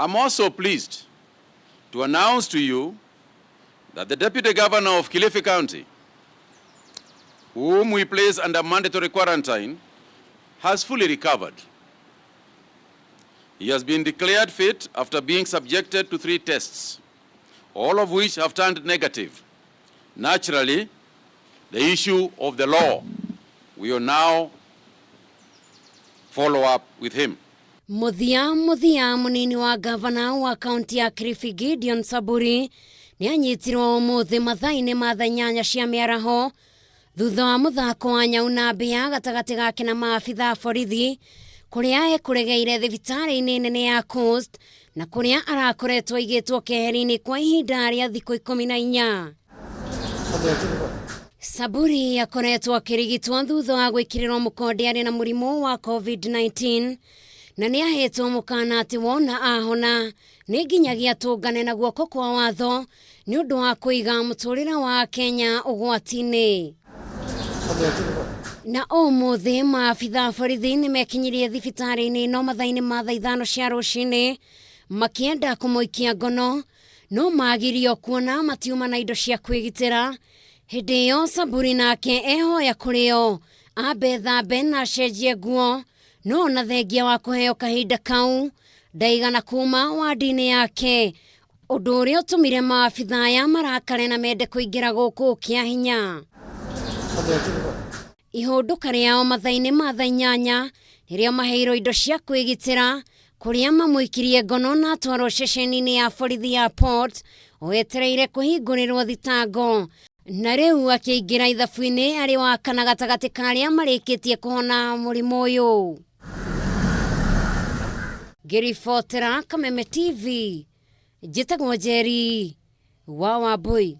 I'm also pleased to announce to you that the Deputy Governor of Kilifi County, whom we place under mandatory quarantine, has fully recovered. He has been declared fit after being subjected to 3 tests, all of which have turned negative. Naturally, the issue of the law will now follow up with him. Muthia muthia munini wa gavana wa kaunti ya Kilifi Gideon Saburi nĩ anyitirwo ũmũthĩ mathaa-inĩ ma thaa 8 cia mĩaraho thutha wa mũthako wa nyau na mbĩa gatagatĩ gake na maabitha a borithi kũrĩa ekũregeire thibitarĩ-inĩ nene ya Coast na kũrĩa arakoretwo aigĩtwo keheri-inĩ kwa ihinda rĩa thikũ 14. Saburi akoretwo akĩrigitwo thutha wa gwĩkĩrĩrwo mũkonde arĩ na mũrimũ wa COVID-19 na nĩ ahetwo mũkana atĩ wona ahona nĩ nginyagia atũngane na guoko kwa watho nĩ ũndũ wa kũiga mũtũrĩre wa Kenya ũgwati-inĩ. Na ũmũthĩ maabitha a borithi nĩ mekinyirie thibitarĩ-inĩ ĩno mathaa-inĩ ma thaa 5 cia rũcinĩ makĩenda kũmũikia ngono no magirio kuona matiuma na indo cia kwĩgitĩra. Hĩndĩ ĩyo Saburi nake ehoya kũrĩ o ambe thambe na acenjie nguo no ona thengia wa kũheo kahinda kau ndaigana kuma wandi-inĩ yake ũndũ ũrĩa ũtũmire maabitha aya marakare na mende kũingĩra gũkũ kĩa hinya. Ihũndũka rĩao mathaa-inĩ ma thaa 8 nĩrĩo maheirwo indo cia kwĩgitĩra kũrĩa mamũikirie ngono na atwarwo ceceni-inĩ ya borithi ya Port oetereire kũhingũrĩrwo thitango na rĩu akĩingĩra ithabu-inĩ arĩ wa kana gatagatĩ ka arĩa marĩkĩtie kũhona mũrimũ ũyũ. Ngĩribotera Kameme TV, njĩtagwo Njeri wa Wambui.